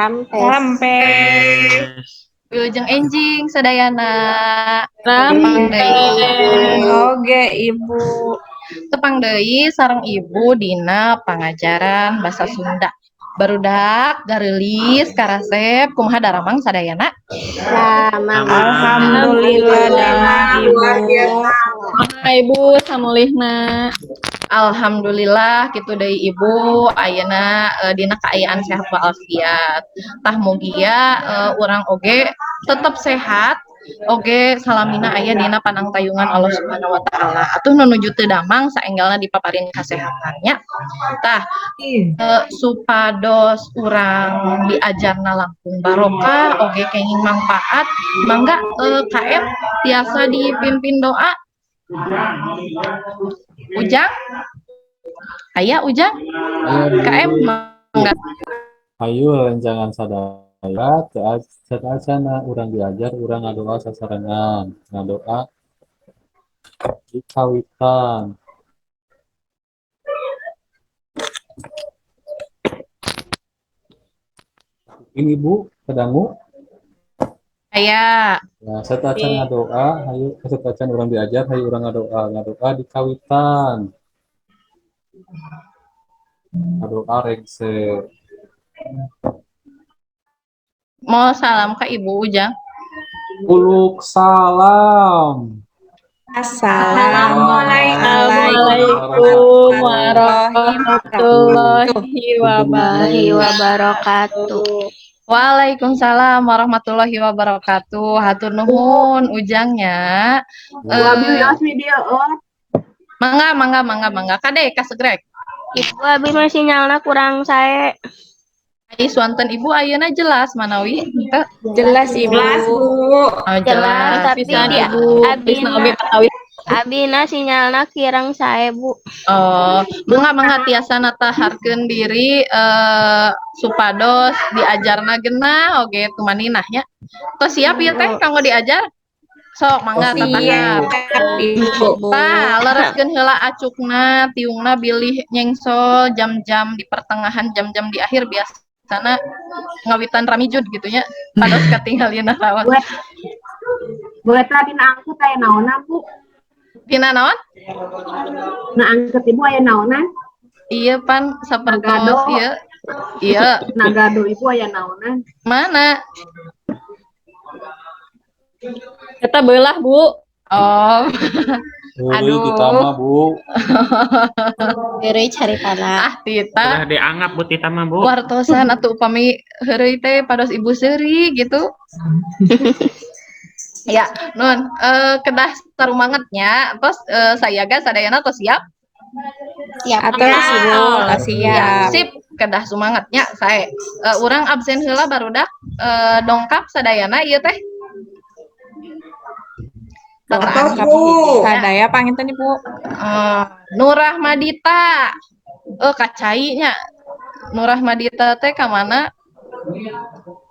Rampes. Rampes. Wilujeng enjing sadayana. Rampes. Oge, Ibu. Tepang deui sareng Ibu dina pangajaran bahasa Sunda. Barudak gareulis karasep, kumaha daramang sadayana? Damang. Alhamdulillah damang, Ibu. Luar biasa. Kumaha, Ibu, samulihna? Alhamdulillah kitu deui, Ibu, ayeuna dina kaayaan sehat walafiat. Tah, mugia urang oge tetep sehat oge, salamina aya dina panangtayungan Allah Subhanahu wa Taala. Atuh nu nuju teu damang saenggalna dipaparin kasehatannya. Tah, supados urang diajarna langkung barokah oge kenging mangpaat, mangga KM tiasa dipimpin doa. Ujang? Aya Ujang? Ayo, KM Bu. Mangga. Hayu rerencangan sadaya, sateuacana urang diajar, urang ngadoa sasarengan. Ngadoa dikawitan. Ini, Ibu, kadangu? Aya. Ya, sateuacan ngadoa, hayu sateuacan urang diajar, hayu urang ngadoa, ngadoa dikawitan. Ngadoa rengse. Mau salam ke Ibu Ujang? Uluk salam. Assalamualaikum warahmatullahi wabarakatuh. Waalaikumsalam warahmatullahi wabarakatuh. Hatur nuhun, Ujangnya. Abi wios video, oh. Mangga, mangga, mangga, mangga. Kade kasegrek. Ibu, abi mah sinyalna kurang sae. Ai swanten Ibu ayeuna jelas manawi henteu? Jelas, Ibu. Jelas, Bu. Oh, Jelas, jelas. tapi Pisan, di Ibu. Bisna oge abina patawis. abina sinyalna kirang sae, Bu. Oh, mangga, mangga, tiasa nataharkeun diri supados diajarna genah oge tumaninah nya. Tos siap ieu teh kanggo diajar? Sok mangga Tos. Tatahar. Siap, Ibu. Tah, lereskeun heula acukna, tiungna bilih nyengsol jam-jam di pertengahan, jam-jam di akhir biasana ngawitan ramijud gitu nya. Pados katinggalina rawan. Bu, eta dina angkut aya naonna, Bu? Dina naon? Na angkut Ibu aya naonan? Iya pan sapertos Nagado. Ieu. Iya, Nagado Ibu aya naonan? Mana? Eta beulah, Bu. Oh, Heureuy Aduh. Tita mah, Bu. Heureuy caritana. Ah, Tita. Udah dianggap Bu Tita mah, Bu. Wartosan atuh upami heureuy teh pados Ibu seuri gitu. Ya, nun, kedah sarumangetnya, tos sayaga sadayana tos siap? Siap. Atos, Ibu, tos Ya, siap. sip, kedah sumangetnya sae. Urang absen heula, barudak, dongkap sadayana ieu teh. Atos, Tata. Bu. Sadaya panginten, Ibu. Nurah Madita. Eh, kacai nya. Nurah Madita teh ka mana?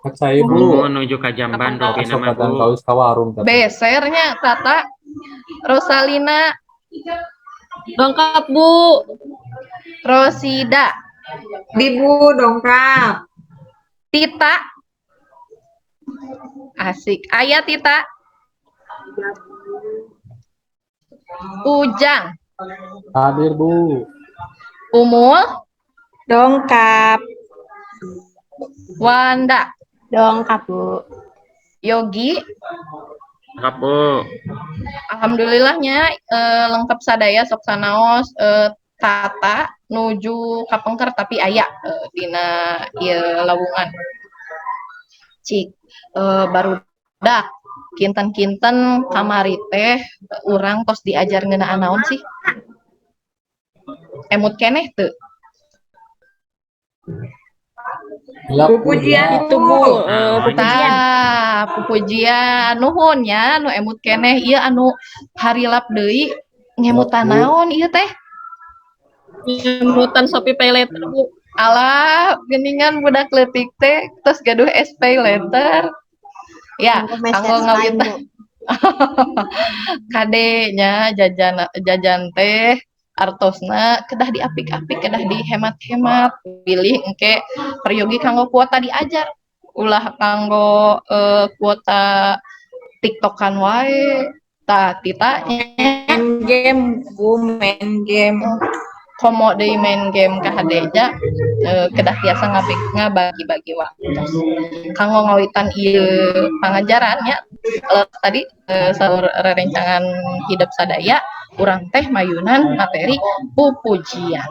Kacai, Bu. Menuju ka jamban Apa? rupina Sok mah, kadang Bu. kawis ka warung tadi. Besernya Tata. Rosalina. Dongkap, Bu. Rosida. Ibu dongkap. Tita. Asik. Aya Tita. Ujang. Hadir, Bu. Umul. Dongkap. Wanda. Dongkap, Bu. Yogi. Lengkap, Bu. Alhamdulillahnya lengkap sadaya, sok sanaos Tata nuju kapengker tapi aya dina ieu lawungan. Cik, barudak, kinten-kinten kamari teh urang tos diajar ngeunaan naon sih? Emut keneh teu? Hilap, Bu, Pupujian. hilap. Itu, Bu, pupujian. Tah, pupujian. Nuhun ya nu emut keneh. Ieu anu harilap deui ngemutan Hilap, Bu. naon ieu teh? Nyemutan Shopee Pay Later, Bu. Alah, geuningan budak leutik teh tos gaduh SPay Later. Ya, Kanggo kanggo meser lain, ngawitan Bu. Kade nya, jajan jajan teh artosna kedah diapik-apik, kedah dihemat-hemat, bilih engke peryogi kanggo kuota diajar. Ulah kanggo kuota TikTokan wae. Tah, Tita nya. Main game, Bu, main game. Komo deui main game ka hade nya, kedah tiasa ngabagi-bagi waktu. Kanggo ngawitan ieu pangajaran nya, tadi saur rerencangan hidep sadaya, urang teh mayunan materi pupujian.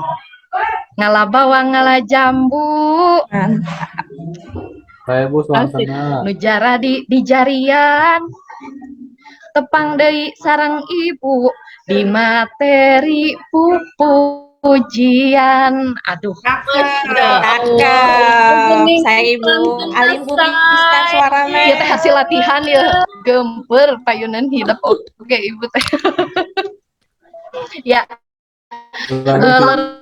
Ngala bawang ngala jambu. Mantap. Saya Bu suasana. Nu jaradi di jarian. Tepang deui sareng ibu di materi pupujian. Aduh. Cakep. Saya Ibu alim Bu bisa suarana. Ieu teh hasil latihan ya. Gemper payunan hidep oke Ibu teh. Ya. Leres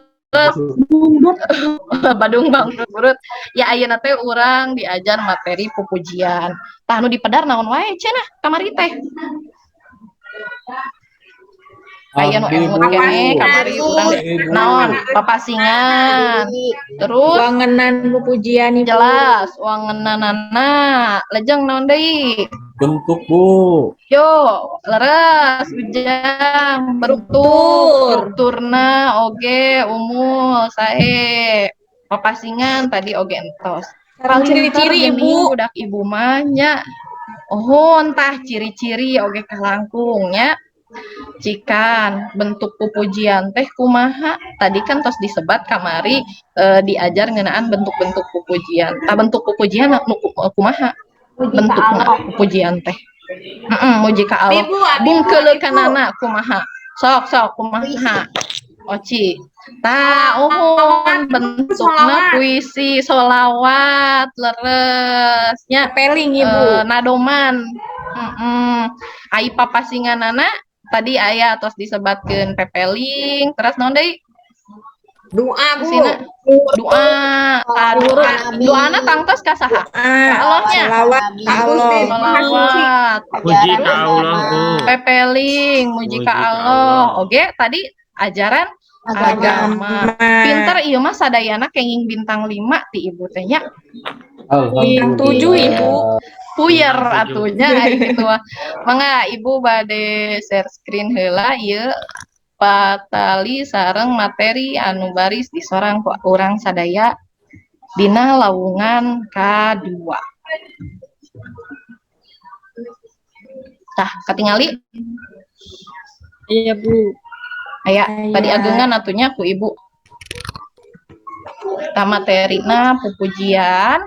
Badung Bang Burut. Ya ayeuna teh urang diajar materi pupujian. Tah nu dipedar naon wae cenah kamari teh. Aya nu emut keneh kamari urang naon papasingan. Terus wangenan pupujian Ibu. Jelas wangenanana. Lejeng naon deui? Bentuk Bu. Yo, leres ujang berstruktur, strukturna oge umul sae. Papasingan tadi oge entos. Sareng ciri-ciri Ibu. Budak ibu mah nya. Oh, entah ciri-ciri oge kalangkung nya. Cikan bentuk pupujian teh kumaha? Tadi kan tos disebat kamari diajar ngeunaan bentuk-bentuk pupujian. Tah bentuk pupujian nu kumaha? Bentukna pupujian teh. Muji ka Allah. Bungkeuleukanana kumaha? Sok sok kumaha? Oci. Tah uhun bentukna puisi, solawat, leres nya, peling Ibu. Nadoman. Ai papasinganana tadi aya tos disebatkeun pepeling, terus naon deui? Doa Bu. Doa. Doana tangtos ka saha? Ka Allahnya. Selawat ka Allah. Selawat. Muji ka Allah Bu. Pepeling, muji ka Allah. Oge tadi ajaran agama. Pinter ieu mah sadayana kenging bintang 5 ti ibu teh nya. Bintang 7 Ibu. Puyer atunya ari kitu mah. Mangga Ibu bade share screen heula ieu patali sareng materi anu baris disorang ku urang sadaya dina lawungan kadua. Tah, katingali? Iya, Bu. Aya, tadi agengan atunya ku Ibu. Tah materina pupujian.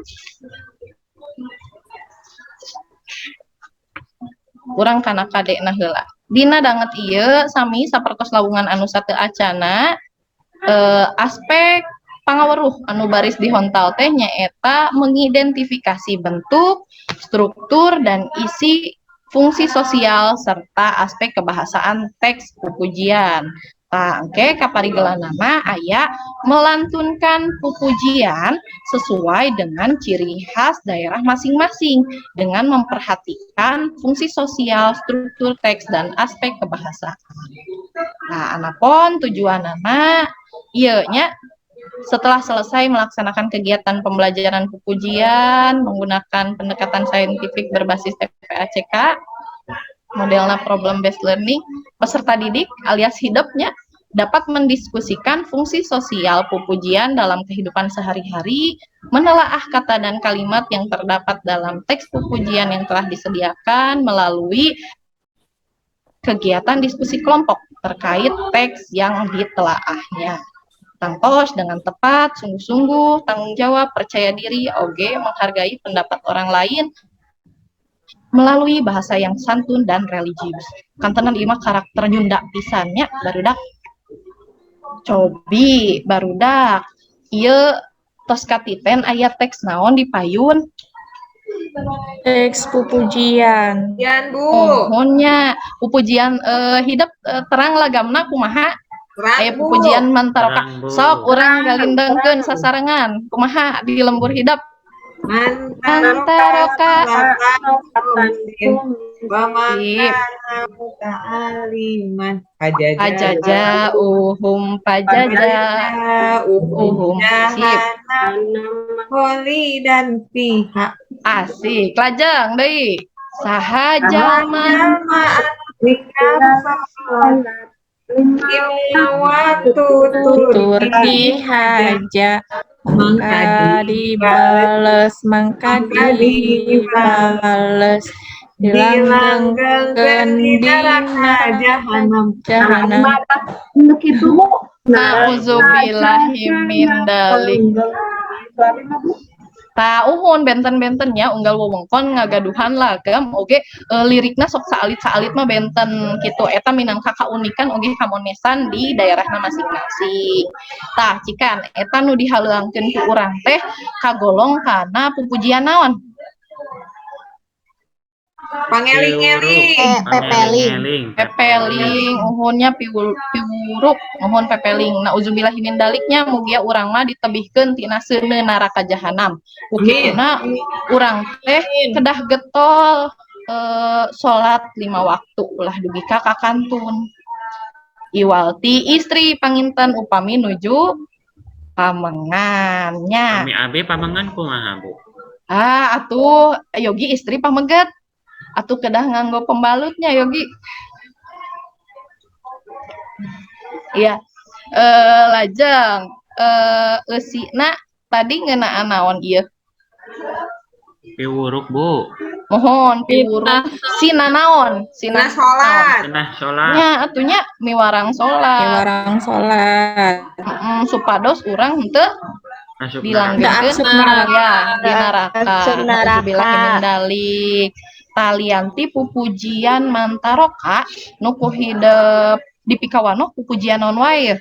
Urang kana kadekna heula. Dina danget ieu sami sapertos lawungan anu sateu acana aspek pangaweruh anu baris dihontal teh nyaeta mengidentifikasi bentuk, struktur dan isi fungsi sosial serta aspek kebahasaan teks pupujian. Tah engke kaparigelanana aya melantunkan pupujian sesuai dengan ciri khas daerah masing-masing dengan memperhatikan fungsi sosial, struktur teks dan aspek kebahasaan. Nah, anapun tujuanana ieu nya setelah selesai melaksanakan kegiatan pembelajaran pupujian menggunakan pendekatan saintifik berbasis TPACK, modelna problem based learning, peserta didik alias hidupnya dapat mendiskusikan fungsi sosial pupujian dalam kehidupan sehari-hari, menelaah kata dan kalimat yang terdapat dalam teks pupujian yang telah disediakan melalui kegiatan diskusi kelompok terkait teks yang ditelaahnya. Tangtos dengan tepat, sungguh-sungguh, tanggung jawab, percaya diri, oge, menghargai pendapat orang lain melalui bahasa yang santun dan religius. Kantenan ieu mah karakter nyunda pisan nya barudak. Cobi barudak ieu tos katiten aya teks naon di payun? Teks pupujian. Pujian, Bu. Mohon nya pupujian hidep terang lagamna kumaha? Aya pupujian mantaroka. Sok urang galindengkeun sasarengan kumaha di lembur hidep? Man Man taroka wa man Sip. Kana muta'aliman pajaja Pajaja uhum pajaja uhum. Sip. Jahannam kholidan fiha. Asik. Lajeng deui. Saha jalma jalma anu salat lima waktu Tur dihaja mangka dibales, mangka dibales, dilanggengkeun di di neraka jahanam. Jahanam. Nu kitu, Bu. Nauzubillahi min dalik. Tah, uhun benten-benten nya unggal wewengkon ngagaduhan lagam oge lirikna sok saalit-saalit mah benten gitu. Eta minangka kaunikan oge kamonesan di daerahna masing-masing. Tah, cikan eta nu dihaleuangkeun ku urang teh kagolong kana pupujian naon? Pangeling-eling. Pepeling. Pangeling. Pepeling, uhunnya piwuruk, uhun pepeling. Nauzubillahi min daliknya, mugia urang mah ditebihkeun tina seuneu neraka jahanam. Ku kituna urang teh kedah getol salat 5 waktu ulah dugi ka kakantun. Iwal ti istri panginten upami nuju pamengan nya. Kami abi pamengan kumaha, Bu? Ah, atuh Yogi istri pameget. Atuh kedah nganggo pembalutnya Yogi. Iya. Lajeng eusina tadi ngeunaan naon ieu? Piwuruk, Bu. Mohon piwuruk. Sina naon? Sina Sina salat. Sina salat. Nya atunya miwarang salat. Miwarang salat. Supados urang henteu Asup dilanggengkeun Asup neraka. Ya, di neraka. Asup neraka. Nauzubillahi min dalik. Talianti pupujian mantaroka nu ku hidep dipikawanoh pupujian naon wae?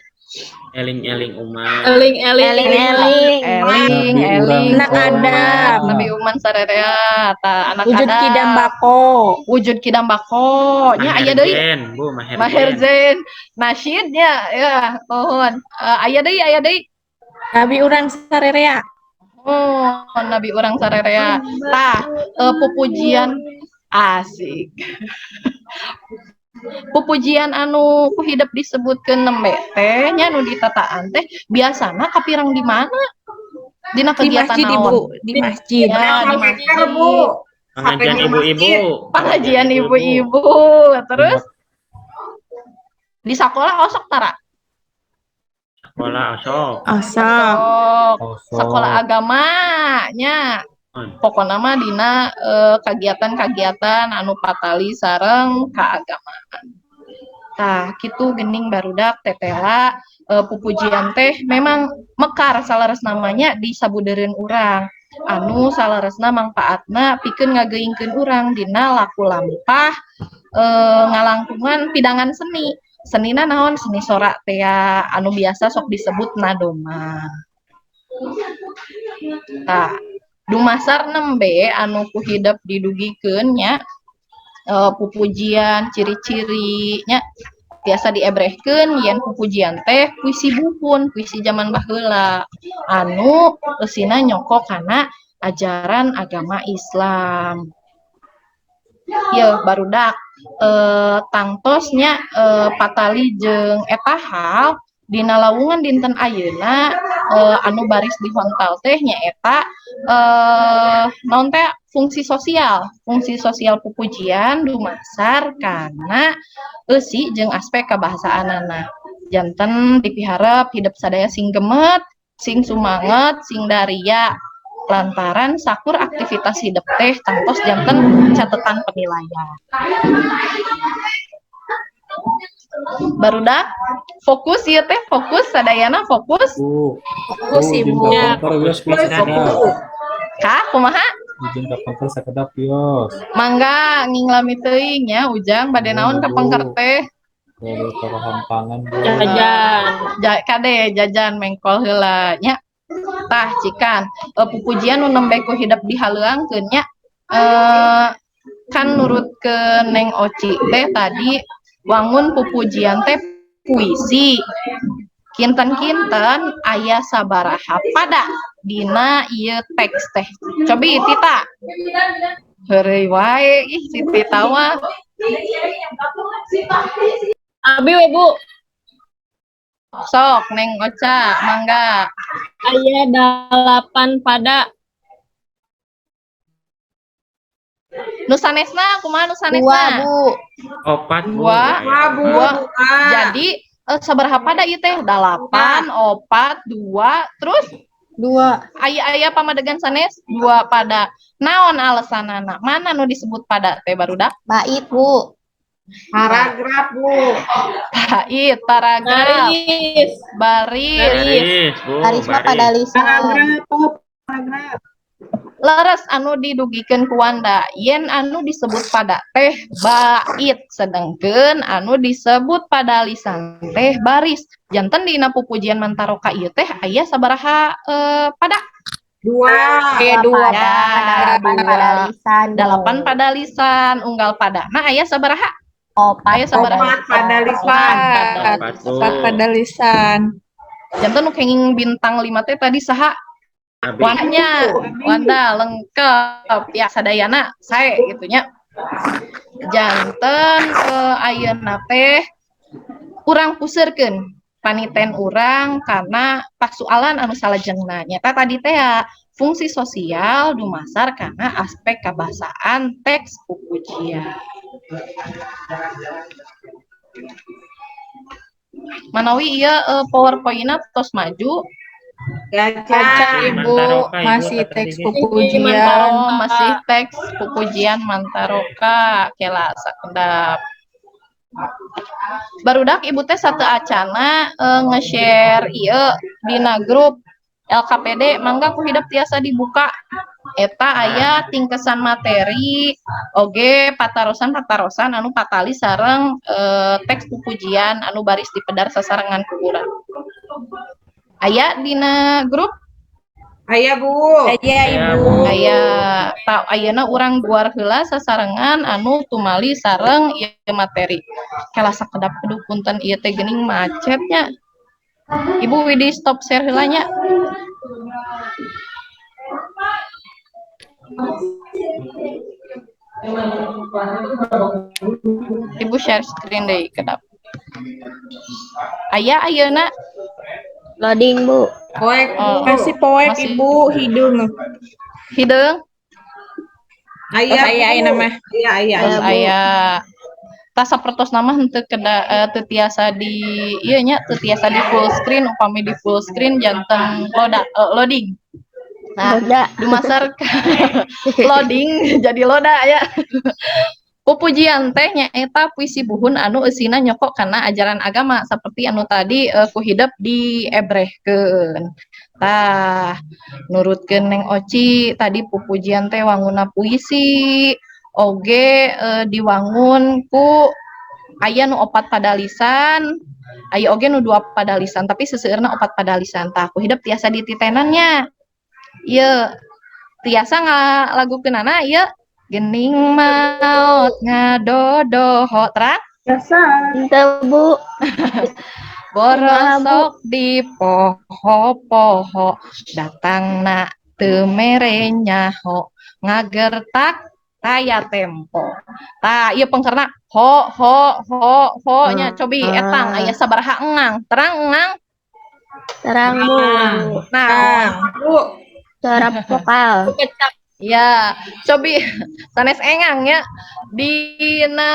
Eling-eling umat. Eling-eling. Eling-eling. Eling, Nabi eling. urang Anak Adam. Nabi uman sarerea ta anak Wujud Adam. kidam bako. Wujud kidam bako. Nya aya deui. Maher Zain, Bu, Maher Maher Zain. Zain. Nasyidnya ya, nuhun. Aya deui, aya deui. Nabi urang sarerea. Oh, Nabi urang sarerea. Tah, pupujian asik. Pupujian anu ku hidep disebutkeun nembe teh nya nu ditataan teh biasana kapirang di mana? Dina Di kegiatan masjid, naon? Ibu, di masjid. Ya, di Nah, masjid. Bu. Pengajian Sampai di ibu-ibu. Pengajian ibu-ibu. Terus di sekolah osok tara? Sekolah osok. Osok. Osok. Osok. Sekolah agama nya. Pokona mah dina kegiatan-kegiatan anu patali sareng keagamaan. Tah, kitu gening barudak tetela pupujian teh memang mekar saleres namanya di sabudeureun urang. Anu saleresna mangpaatna pikeun ngageuingkeun urang dina laku lampah ngalangkungan pidangan seni. Senina naon? Seni sorak teh anu biasa sok disebut nadoma. Tah, dumasar nembe anu ku hidep didugikeun nya pupujian ciri-ciri nya biasa diebrehkeun yen pupujian teh puisi buhun, puisi zaman baheula anu eusina nyoko kana ajaran agama Islam. Yeuh barudak tangtosnya patali jeung eta hal dina lawungan dinten ayeuna anu baris dihontal teh nyaeta naon teh fungsi sosial pupujian dumasar kana eusi jeung aspek kebahasaanana. Janten dipiharep hidep sadaya sing gemet, sing sumanget, sing daria lantaran sakur aktivitas hidep teh tangtos janten catatan penilaian. Barudak fokus ieu teh, fokus sadayana fokus. Bu. Fokus, Bu, izin Ibu. ka pengker wios kula sakedap. Kah kumaha? Izin ka pengker sakedap wios. Mangga nginglami teuing nya Ujang bade naon ka pengker teh? Bade karahampangan, Bu. Jajan. Kade jajan mengkol heula nya. Tah cikan pupujian nu nembe ku hidep dihaleuangkeun nya kan nurutkeun Neng Oci teh tadi wangun pupujian teh puisi. Kinten-kinten aya sabaraha pada dina ieu teks teh? Cobi Tita. Heureuy wae ih si Tita mah. Abi we, Bu. Sok Neng Oca, mangga. Aya 8 pada. Nu sanesna kumaha nu sanesna? 2, Bu. 4, Bu. 2, Dua, Bu. Dua. Dua. Jadi sabaraha pada ieu teh? 8, 4, 2, terus 2. Aya-aya pamadegan sanes 2 pada. Naon alesanana? Mana nu disebut pada teh barudak? Bait, Bu. Paragraf, Bu. Bait, paragraf, Baris. baris. Baris, Bu. Baris mah pada lisan. Paragraf, oh, paragraf. Leres anu didugikeun ku Wanda, yen anu disebut pada teh bait, sedengkeun anu disebut pada lisan teh baris. Janten dina pupujian Mantaroka ieu teh aya sabaraha pada? 2. Oke, 2. Pada, 8 pada lisan. 8 pada lisan, unggal pada. Nah, aya sabaraha? 4. Aya sabaraha? 4 pada lisan. 4, Bu. 4 pada lisan. Janten nu kenging bintang 5 teh tadi saha? Abi. Wandanya, Wanda lengkap ya sadayana sae gitu nya. Janten ayeuna teh urang puseurkeun paniten urang karena pasualan anu salajengna. Nyata tadi teh ya, fungsi sosial dumasar karena aspek kabahasaan teks pupujian. Manawi ieu PowerPoint-na tos maju. Acan, Ibu, Mantaroka, Ibu, masih kata teks dia. pupujian. Oh, masih teks pupujian Mantaroka kela sakedap. Barudak Ibu teh satu acana nge-share ieu dina grup LKPD, mangga ku hidep tiasa dibuka. Eta aya tingkesan materi oge patarosan-patarosan anu patali sareng teks pupujian anu baris dipedar sasarengan ku urang. Aya dina grup? Aya, Bu. Aya, Aya, Ibu. Bu. Aya. Ta ayeuna urang guar heula sasarengan anu tumali sareng ieu materi. Kela sakedap aduh punten ieu teh geuning macetnya. Ibu Widi stop share heula nya. Ibu share screen deui kedap. Aya ayeuna Loading, Bu. Poek, Bu. Oh. Masih poek, Masih. Ibu, hidung. Hideung? Aya, Tos aya Bu. ayeuna mah. Aya, aya, Tos aya. aya. Tah sapertos nama henteu keda teu tiasa di ieu nya, teu tiasa di full screen, upami di full screen janten loading. Nah, Loda. dumasar loading jadi loda ya. Pupujian teh nyaeta puisi buhun anu eusina nyokok kana ajaran agama seperti anu tadi ku hidep diebrehkeun. Tah, nurutkeun Neng Oci tadi pupujian teh wanguna puisi oge diwangun ku aya nu 4 pada lisan, aya oge nu 2 pada lisan, tapi seseueurna 4 pada lisan. Tah, ku hidep tiasa dititenan nya. Ieu tiasa ngalagukeunana ieu gening maot ngadodoho terang? Biasa. Henteu, Bu. Borosok di poho-poho datangna teu mere nyaho ngagertak taya tempo. Tah ieu pengkerna ho ho ho ho nya cobi etang aya sabaraha engang terang engang? Terang, Bu. Nah, Bu. Suara vokal. Ya, cobi sanes engang ya. Dina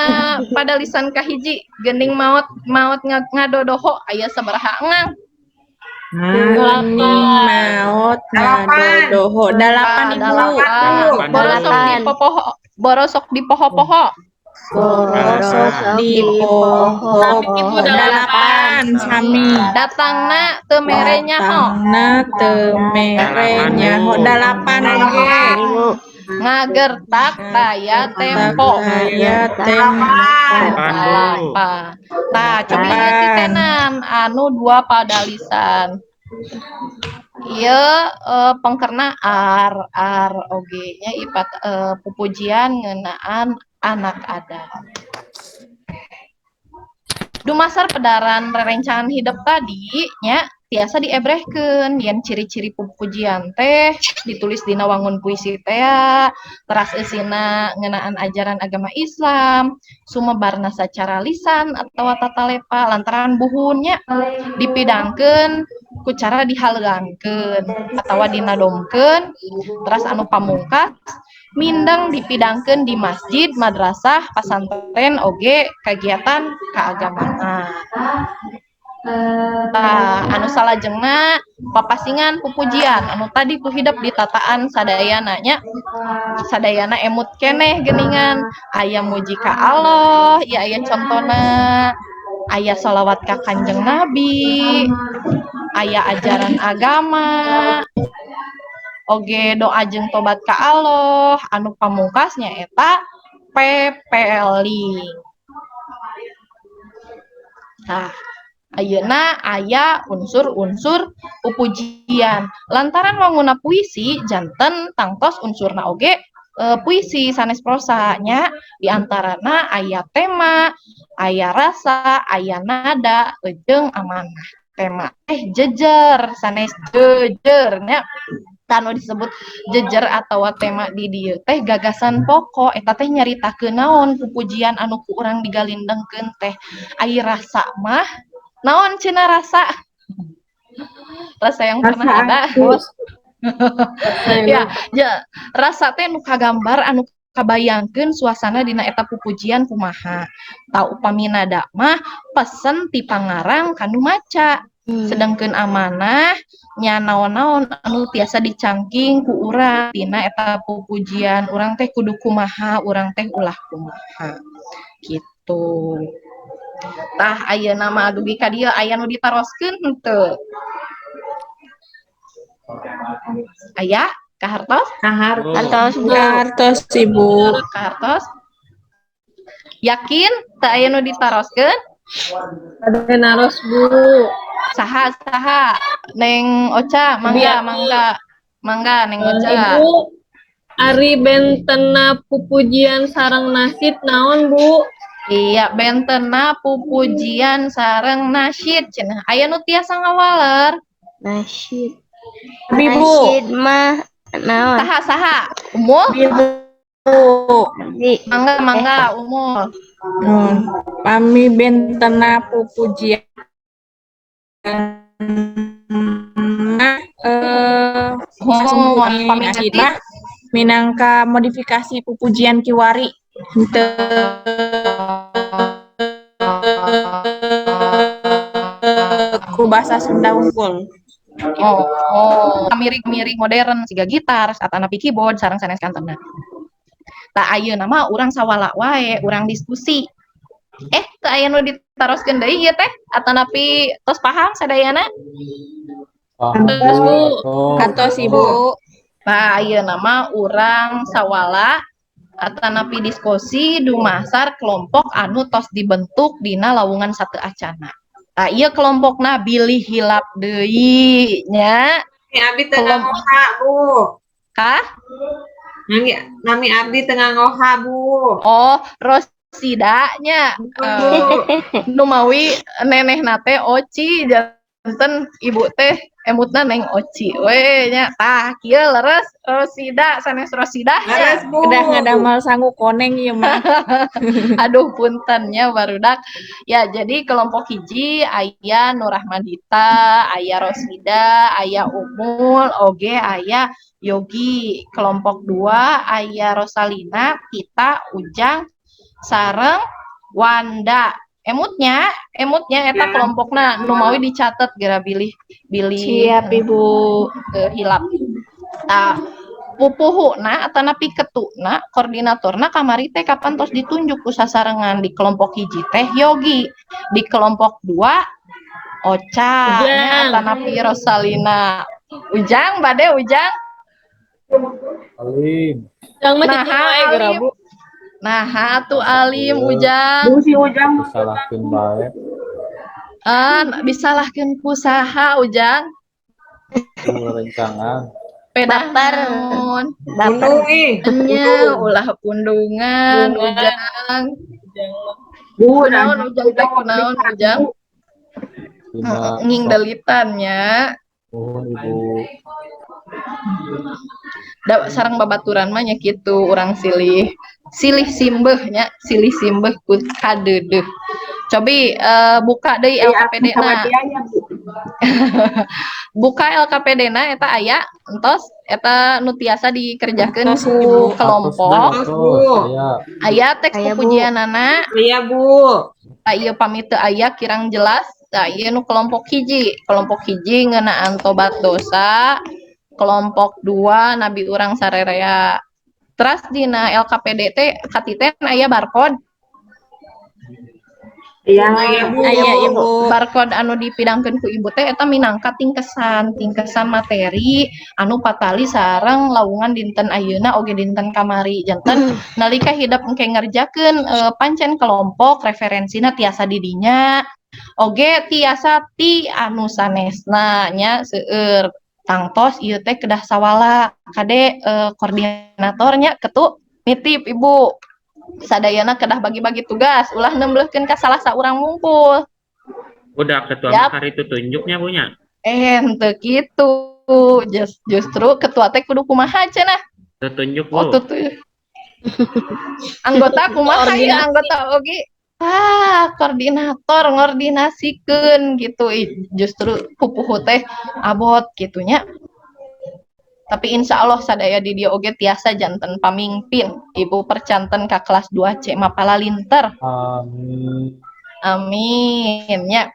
pada lisan kahiji gening maot maot ngadodoho aya sabaraha engang? Gening maot ngadodoho 8, Ibu. 8. Borosok di popoho, borosok di poho-poho. Borosok di poho-poho 8 sami. Datangna teu mere nyaho. Datangna teu mere nyaho 8 oge. Ngagertak taya tempo. Taya tempo. 8. Tah, cobi ieu titenan anu 2 padalisan. Ieu pengkerna ar ar oge nya ipat pupujian ngeunaan anak Adam. Dumasar pedaran rerencangan hidep tadi nya tiasa diebrehkeun yen ciri-ciri pupujian teh ditulis dina wangun puisi teh, teras eusina ngeunaan ajaran agama Islam, sumebarna sacara lisan atawa tatalepa lantaran buhunnya dipidangkeun ku cara dihaleangkeun atawa dinadomkeun, teras anu pamungkas mindeng dipidangkeun di masjid, madrasah, pasantren oge kegiatan keagamaan. Tah, anu salajengna papasingan pupujian anu tadi ku hidep ditataan sadayana nya, sadayana emut keneh geuningan, aya muji ka Allah, ieu aya contona, aya sholawat ka Kanjeng Nabi, aya ajaran agama, oge doa jeung tobat ka Allah, anu pamungkas nyaeta pepeling. Tah, ayeuna aya unsur-unsur pupujian. Lantaran wanguna puisi janten tangtos unsurna oge puisi sanes prosa nya, diantarana aya tema, aya rasa, aya nada, jeung amanah. Tema teh jejer sanes jejer nya. Anu disebut jejer atawa tema di dieu teh gagasan pokok eta teh nyaritakeun naon pupujian anu ku urang digalindengkeun teh. Ari rasa mah naon cenah rasa? Rasa yang pernah Rasa ada. aku. Ya, ya, rasa teh nu kagambar anu kabayangkeun suasana dina eta pupujian kumaha. Tah upami nada mah pesen ti pangarang kanu maca. Sedangkeun amanah nya naon-naon anu tiasa dicangking ku urang tina eta pupujian, urang teh kudu kumaha, urang teh ulah kumaha. Gitu. Tah ayeuna mah dugi ka dieu aya nu ditaroskeun henteu? Aya? Kahartos? Kahartos. Kahartos, Bu. Kahartos, Ibu. Kahartos. Yakin teu aya nu ditaroskeun? Ada naros, Bu. Saha saha? Neng Ocha, mangga, mangga. Mangga Neng Ocha. Ibu, ari bentena pupujian sareng nasyid naon, Bu? Iya, bentena pupujian sareng nasyid cenah. Aya nu tiasa ngawaler? Nasyid. Abi, Bu. Nasyid mah naon? Saha saha? Umul? Ibu. Abi. Mangga mangga Umul. Nun. Pami bentena pupujian Oh, pami nasyid mah minangka modifikasi pupujian kiwari henteu ku bahasa Sunda unggul. Oh, miring-miring modern siga gitar atanapi keyboard sareng sanes kantena. Tah ayeuna mah urang sawala wae, urang diskusi. Teu aya nu ditaroskeun deui ieu teh atanapi tos paham sadayana? Paham, Tos, Bu. Kantos, Ibu. Tah ayeuna mah urang sawala atanapi diskusi dumasar kelompok anu tos dibentuk dina lawungan satu acana. Tah ieu kelompokna bilih hilap deui nya. Nami abdi teu ngoha, Bu. Kah? Nami abdi teu ngoha, Bu. Oh, Rosida nya. Nu mawi nenehna teh Oci janten ibu teh emutna Neng Oci we nya. Tah kieu leres Rosida sanes Rosidah nya. Leres, Bu. Kedah ngadamal sangu koneng ieu mah. Aduh punten nya barudak. Ya, jadi kelompok hiji aya Nur Rahmadita, aya Rosida, aya Umul, oge aya Yogi. Kelompok 2 aya Rosalina, Tita, Ujang, sareng Wanda. Emutnya, emutnya eta Ya. kelompokna nu mawi dicatet geura bilih bilih Siap, Ibu. Hilap. Tah pupuhuna atanapi ketuna koordinatorna kamari teh kapan tos ditunjuk ku sasarengan di kelompok hiji teh Yogi, di kelompok 2 Ocha, Ujang. atanapi Rosalina. Ujang bade Ujang. Alim. Ujang mah Nah, cicing wae geura, Alim. Bu. Nah, atuh Alim Ujang. Bu si Ujang Disalahkeun bae. Ah, disalahkeun ku saha Ujang? Ku rencangan. Pedah Baper. naon? Baper. Pundung ih. Nya ulah pundungan Pundungan. Ujang. Ujang mah. Bu, Kunaon Ujang teh, kunaon Ujang? Dina Ngingdelitan nya. Nuhun, Ibu. Da sareng babaturan mah nya kitu, urang silih silih simbeuh nya, silih simbeuh ku kadeudeuh. Cobi buka deui LKPD na. Buka LKPD na, eta aya entos eta nu tiasa dikerjakeun Entos, ku Ibu. kelompok. Atos, Bu. aya. Aya teks Aya, Bu. pupujianana. Iya, Bu. Tah, ieu pamit teu aya kirang jelas. Tah, ieu nu kelompok hiji. Kelompok hiji ngeunaan tobat dosa, kelompok dua nabi urang sarerea. Teras dina LKPD teh katiten aya barcode. Iya. Iya, Bu. Aya, Ibu. Barcode anu dipidangkeun ku ibu teh eta minangka tingkesan, tingkesan materi anu patali sareng lawungan dinten ayeuna oge dinten kamari. Janten nalika hidep engke ngerjakeun pancen kelompok, referensina tiasa di dinya oge tiasa ti anu sanesna nya. Seueur tangtos ieu teh kedah sawala. Kade koordinatornya, ketu, nitip ibu sadayana kedah bagi-bagi tugas, ulah nemblehkeun ka salah saurang wungkul. Udah ketua Yap. mah itu tunjuknya punya. Eh, henteu kitu. Justru ketua teh kudu kumaha cenah? Tunjuk, Oh, Bu. tuh tuh. Anggota kumaha ya, anggota oge? Ah, koordinator ngordinasikeun gitu. Ih, justru pupuhu teh abot gitunya. Tapi insya Allah sadaya di dieu oge tiasa janten pamimpin. Ibu percanten ka kelas 2C mapala linter. Amin. Amin ya.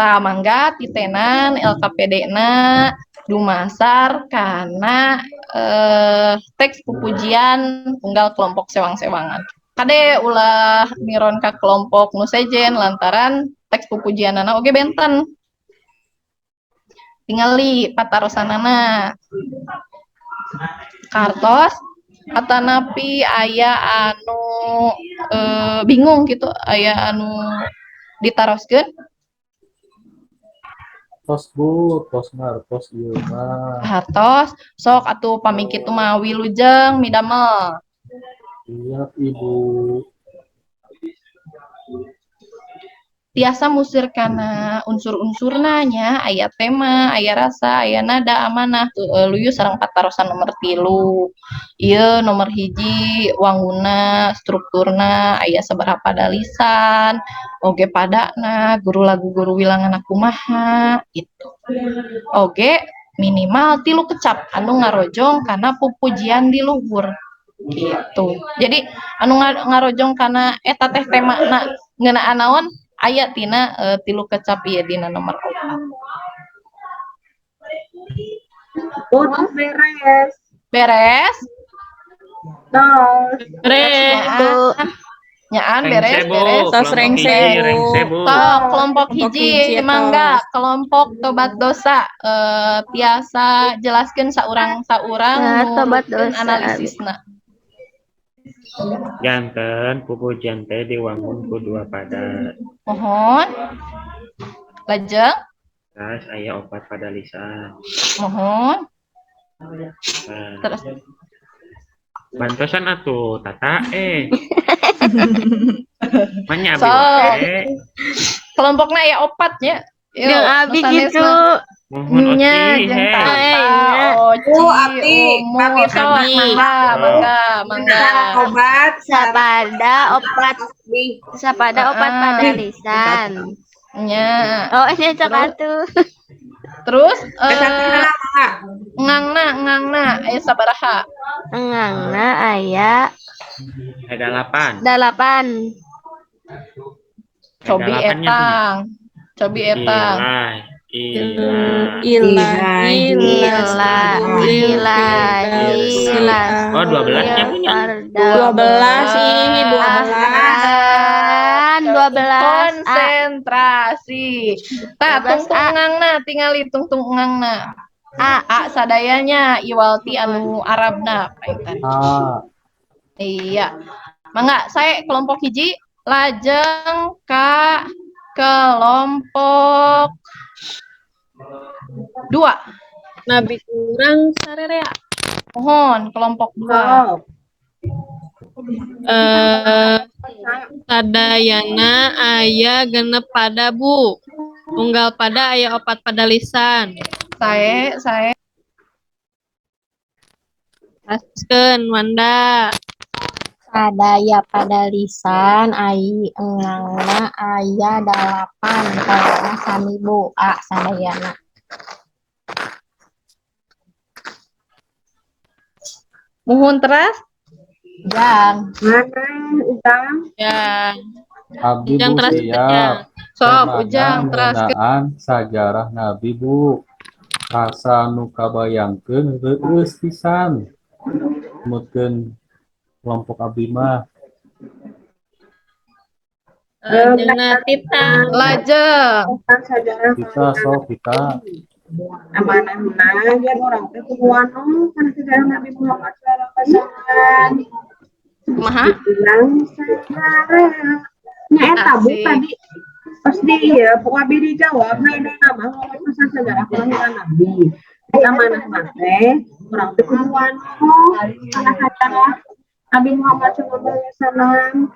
Tah, mangga titenan LKPD na dumasar kana teks pupujian unggal kelompok sewang-sewangan. Kade ulah miron ka kelompok nu sejen lantaran teks pupujianana oge benten. Tingali patarosanana. Kartos atanapi aya anu bingung gitu, aya anu ditaroskeun? Tos, Bu, tos ngartos ieu mah. Hartos, sok atuh pami kitu mah wilujeng midamel. Siap, Ibu. Tiasa musir kana unsur-unsurna nya, aya tema, aya rasa, aya nada, amanah tuh, luyu sareng patarosan nomor 3. Ieu nomor 1 wanguna, strukturna, aya sabaraha padalisan, oge padana, guru lagu guru wilanganna kumaha gitu. Oge minimal 3 kecap anu ngarojong kana pupujian di luhur gitu. Jadi anu ngarojong kana eta teh temana ngeunaan naon aya tina 3 kecap ieu dina nomor 4. Oh, beres. Beres? Tos. Beres. Bu. Nyaan beres, Rengse, Bu. beres. Tos Kelompok rengse, hiji, Bu. rengse, Bu. Tok, kelompok Kelompok hiji, hiji, mangga tos. Kelompok tobat dosa tiasa jelaskeun saurang-saurang Nah, tobat nurutkeun dosa. analisisna. Janten pupujian teh diwangun ku dua pada. Mohon. Lajeng, Terus aya 4 padalisan. Mohon. Nah, Terus bantosan atuh tata eh. Manya abi Sok. wae. Kelompokna aya 4 nya. Yuk, Jeung abi nu sanesna. gitu. Mohon Nya, Oci, jeung hei. Tata, Nya. Oci, Bu, abdi, Umu, abdi sok, abdi. mangga, mangga, mangga. Obat Sapada opat, sapada opat Ah. padalisan. Nya. Oh, ini cok atuh. Terus Mangga. ngangna, ngangna aya sabaraha? Engangna aya Ada 8. 8. Cobi etang. Cobi etang. Ilah, Ilah, Ilah, ilah, ilah. Oh, 12 nya punya. 12 sih, 12. 12. Konsentrasi. Tah, 12 tungtung A. ngangna tingali tungtung ngangna. A. A sadayanya iwalti anu Arabna painten. A. Iya. Mangga saya kelompok 1 lajeng ka kelompok 2. Nabi kurang sarerea. Mohon kelompok 2. Sok. Sadayana aya 6 pada, Bu. Unggal pada aya 4 pada lisan. Sae, sae. Teraskeun, Wanda. Sadaya pada lisan ai enggangna aya 8, padana sami, Bu, A sadayana. Muhun, teras. Jang. Mana Ujang? Ya. Abdi, Ujang, Bu, teras. siap. Sok, Temana Ujang teraskeun. ngeunaan sajarah Nabi, Bu. Asa nu kabayangkeun reueus pisan. Numutkeun kelompok abdi mah. Lajengna Tita. Lajeng. Tentang sajarah Kita sok kita. Amanahna biar urang teh kudu wanoh kana sejarah Nabi Muhammad sallallahu alaihi wasallam. Kumaha? Yang sejarah nya eta, Bu. Asik. Tadi pas di ya pokoknya abi dijawab, nah ini nama ngomong pasal sejarah kelahiran Nabi. Eta manahna teh urang teh kudu wanoh kana sejarah Nabi Muhammad sallallahu alaihi wasallam.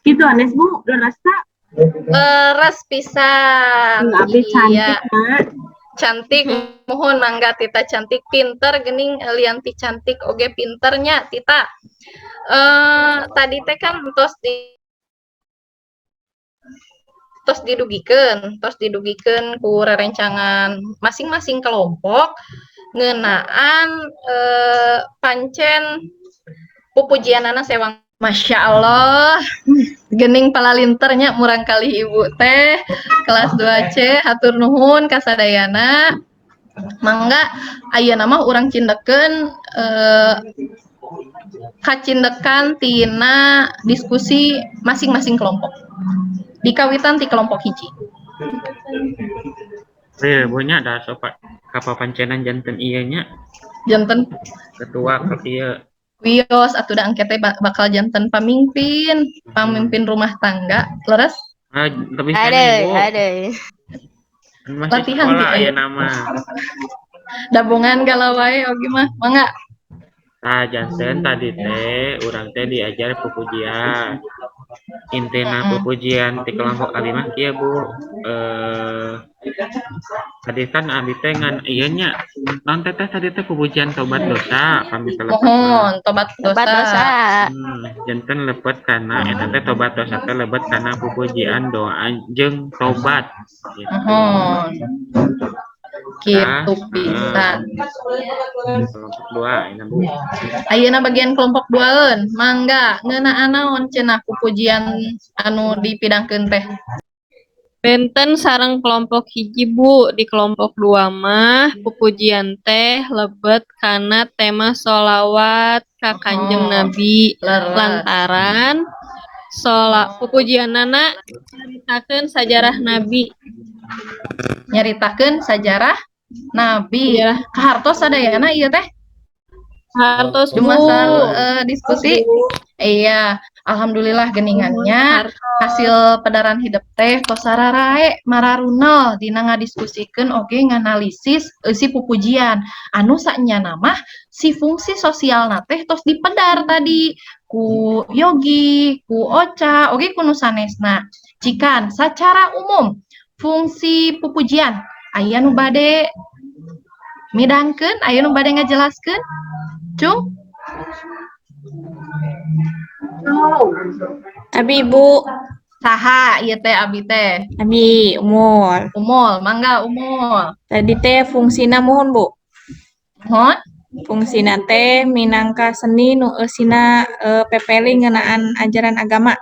Gitu, Anes, Bu, leres tak? Leres pisan. Abdi cantik, Iya. Mak. Cantik, mohon mangga Tita cantik pinter gening, lianti cantik oge pinternya Tita. Tadi teh kan tos didugikeun ku rerencangan masing-masing kelompok ngeunaan pancen pupujianana sewang. Masya Allah, gening palalinternya murangkalih ibu teh kelas 2C. Hatur nuhun kasadayana. Mangga ayeuna mah urang cindekeun kacindekan tina diskusi masing-masing kelompok. Dikawitan ti kelompok 1. Eh, Bu, nya da sok kapapancenan janten ieu nya. Janten ketua ke ieu. Wios atuh, da engke teh bakal janten pamimpin, pamimpin rumah tangga, leres? Ah, lebih Aduh, keneh, Bu. aduh. Kan masih Latihan sekolah gitu. Aya nama. Dabongan galau wae oge mah, mangga. Nah, janten tadi teh urang teh diajar pupujian. Intina pupujian ti kelompok abdi mah kieu, Bu. Tadi kan abdi teh ngan ieu nya. Naon teh teh tadi teh pupujian tobat dosa pami teu lepat mah. Mohon tobat Tobat dosa. dosa. Janten lebet kana eta teh tobat dosa teh lebet kana pupujian doa jeung tobat gitu. Mohon. Gitu Nah, pisan. Kelompok 2 ini, Bu. Ayeuna bagian kelompok 2-eun, mangga ngeunaan naon cenah pupujian anu dipidangkeun teh? Benten sareng kelompok 1, Bu. Di kelompok 2 mah pupujian teh lebet kana tema sholawat ka Kanjeng Nabi. Leres. Lantaran pupujianana nyaritakeun sajarah Nabi. Nyaritakeun sajarah Nabi. Sajarah. Kahartos sadayana ieu teh? Hartos, Bu. Dumasar diskusi. Iya, alhamdulillah geningannya hasil pedaran hidep teh tos sararae mararunel dina ngadiskusikeun oge nganalisis eusi pupujian anu saenyana mah si fungsi sosialna teh tos dipedar tadi ku Yogi, ku Oca, oge ku nu sanesna. Cikan secara umum fungsi pupujian aya nu bade midangkeun, aya nu bade ngajelaskeun? Cung? Abi, Bu. Saha ieu teh, abi teh? Abi, Umul. Umul, mangga Umul. Tadi teh fungsina, mohon, Bu. Mohon. Fungsina teh minangka seni nu eusina pepeling ngeunaan ajaran agama.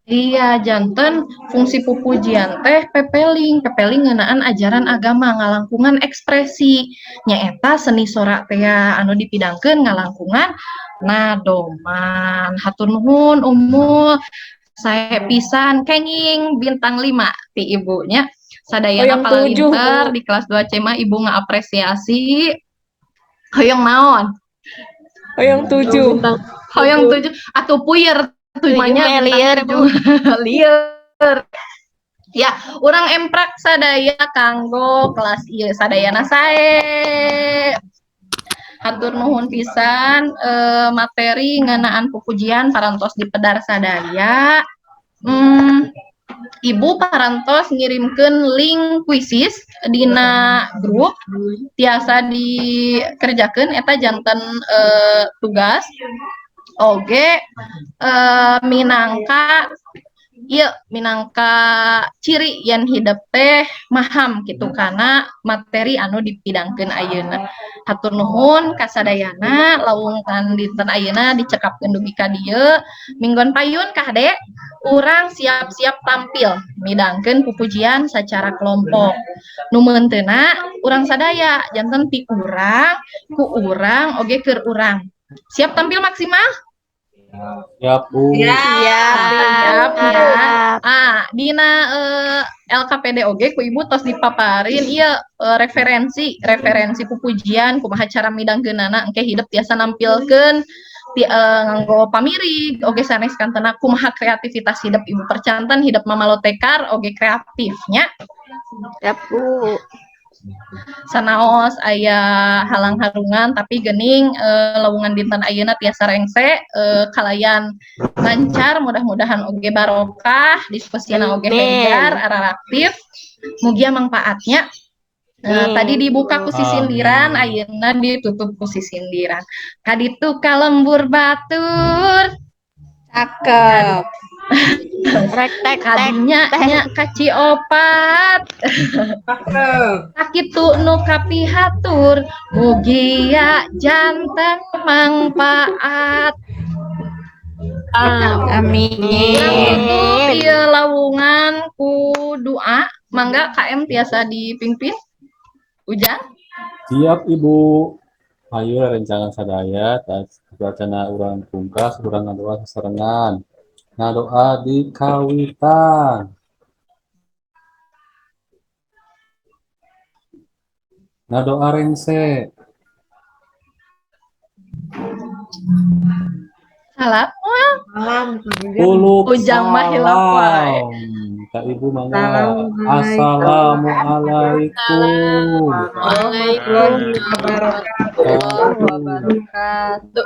Iya, janten fungsi pupujian teh pepeling, pepeling ngeunaan ajaran agama, ngalangkungan ekspresi. Nyaeta seni sorak teh anu dipidangkeun ngalangkungan nadoman. Hatur nuhun Umul. Sae pisan, kenging bintang 5 ti ibunya. Sadayana Hoyong 7, palinter Bu. Di kelas 2C mah ibu ngaapresiasi. Hoyong naon? Hoyong 7. Hoyong 7 atuh puyer 7 tujuannya mah bintang lieur, Bu. 7. Lieur. Ya, urang emprak sadaya kanggo kelas ieu sadayana sae. Hatur nuhun pisan, materi ngeunaan pupujian parantos dipedar sadaya. Ibu parantos ngirimkeun link Quizizz dina grup, tiasa dikerjakeun eta janten tugas oge, minangka ieu, minangka ciri yen hidep teh maham kitu kana materi anu dipidangkeun ayeuna. Hatur nuhun kasadayana, lawungan dinten ayeuna dicekapkeun dugi ka dieu. Minggon payun kade urang siap-siap tampil midangkeun pupujian secara kelompok. Nu meunteuna urang sadaya, janten ti urang, ku urang, oge keur urang. Siap tampil maksimal? Siap, Bu. Siap. Siap ya. Ah, dina LKPD oge ku Ibu tos dipaparin ieu, referensi referensi pupujian kumaha cara midangkeunana, engke hidep tiasa nampilkeun ti nganggo pamirig oge sanes kantena kumaha kreativitas hidep. Ibu percanten hidep mamalotekar oge kreatifnya. Siap, Bu. Sanaos aya halang harungan, tapi gening lawungan dinten ayeuna tiasa rengse kalayan lancar, mudah-mudahan oge barokah diskusina oge. Amin. Hegar araraktif, mugia mangpaatnya. Tadi dibuka ku sisindiran, ayeuna ditutup ku sisindiran. Kaditu ka lembur batur. Cakep. Rek tek tek. Kadinya nya kaci opat. Cakep. Sakitu nu kapihatur, mugia janten mangpaat. Amin. Tutup ieu lawungan ku doa, mangga KM tiasa dipimpin. Ujang. Siap, Ibu. Ayo rerencangan sadaya, sateuacanna urang pungkas, urang ngadoa sasarengan. Ngadoa di kawitan. Ngadoa rengse. Salam. Salam. Uluk. Ujang mah hilap wae. Salam. Ka Ibu mangga. Assalamualaikum. Warahmatullahi wabarakatuh. Wabarakatuh.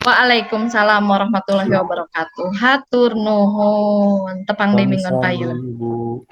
Waalaikumsalam warahmatullahi wabarakatuh. Hatur nuhun. Tepang deui minggon Sami-sami, payun. Ibu.